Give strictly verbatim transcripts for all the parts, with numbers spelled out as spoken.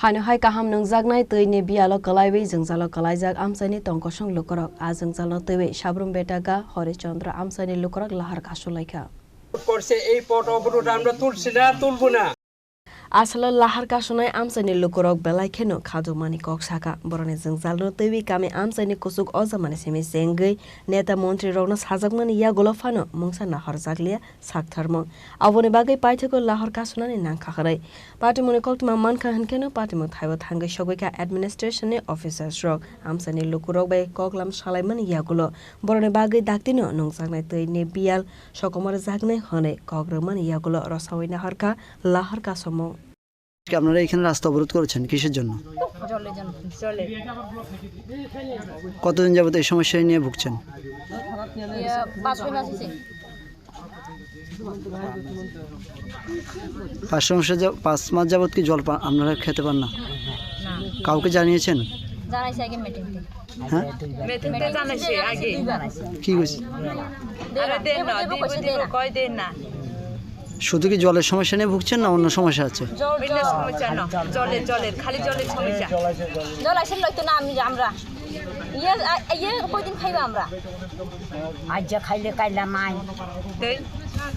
Ano hai kaham nungjaknai twi ni biyalo kwlaiwi jwngjalo kwlaijak amchaini tongkosong lukurok. A jwngjalno twiwi Sabrum Betaka, Horish Chandra amchaini lukurok lahar kasulaikha. করছে, এই পট অবরোধ আমরা তুলছি না, তুলবো না। Asalo lahar kasunai amchaini lukurok belai kheno khajokmani kok saka. Borokni jwngjalno twiwi kami amchaini kuchuk ojamani simi chengwi neta montrirokno sajakmani yagulo phano mungsa nahorjakliya saktharmung. Aboni bagwi paithago lahar kasunani nangkha hwnwi. Patimungni koktwma mankha hwnkheno patimung thaibo thangwi sogwikha administration ni officers rok. Amchaini lukurok bai koklam salaimani yagulo borokni bagwi daktino nungjaknai twi ni biyal sokomor jaknai hwnwi kok rwmani yagulo rosawi nahorkha lahar kasomung. আজকে আপনারা এখানে রাস্তা অবরোধ করেছেন কিসের জন্য? জলের জন্য। জলের। কতদিন যাবত এই সমস্যা নিয়ে ভুগছেন? ইয়ে, পাঁচ ছয় মাস হয়েছে। পাঁচ মাস যা-, পাঁচ মাস যাবত কি জল পা-, আপনারা খেতে পান না? না। কাউকে জানিয়েছেন? জানাইছি আগে মিটিং। হ্যাঁ? মিটিং তো জানাইছি আগে। কি কইছে? আরে দেন না, দিব, দিব, কইছে দেন না। কয় দেন না। শুধু কি জলের সমস্যা নিয়ে ভুগছেন না অন্য সমস্যা আছে? জল, বিভিন্ন জল। সমস্যা না, জলের, জলের, খালি জলের সমস্যা। জল আসলে লইতো না আমি, আমরা। ইয়ে, আ, ইয়ে কয়দিন খাইবা আমরা? আজ খাইলে কাইলা নাই। তাই?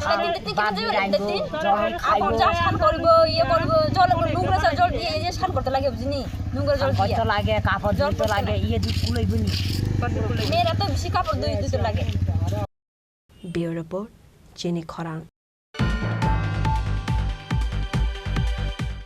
তিন দিন, তিন দিন বাদ খাইবা, দিয়ে তিন দিন। জল খাইবো। কাপড় যা সান করবো, ইয়ে করবো, জল নোংরা জল, জল দিয়ে এই যে সান করতে লাগে, বুঝিনি? নোংরা জল দিয়ে। করতে লাগে, কাপড় জল ধুতে করতে লাগে, লাগে। ইয়ে দুধ কুলাইবো নি। মেয়েরা তো বেশি কাপড় ধুই-, ধুতে লাগে। Bureau Report, Chini Khorang.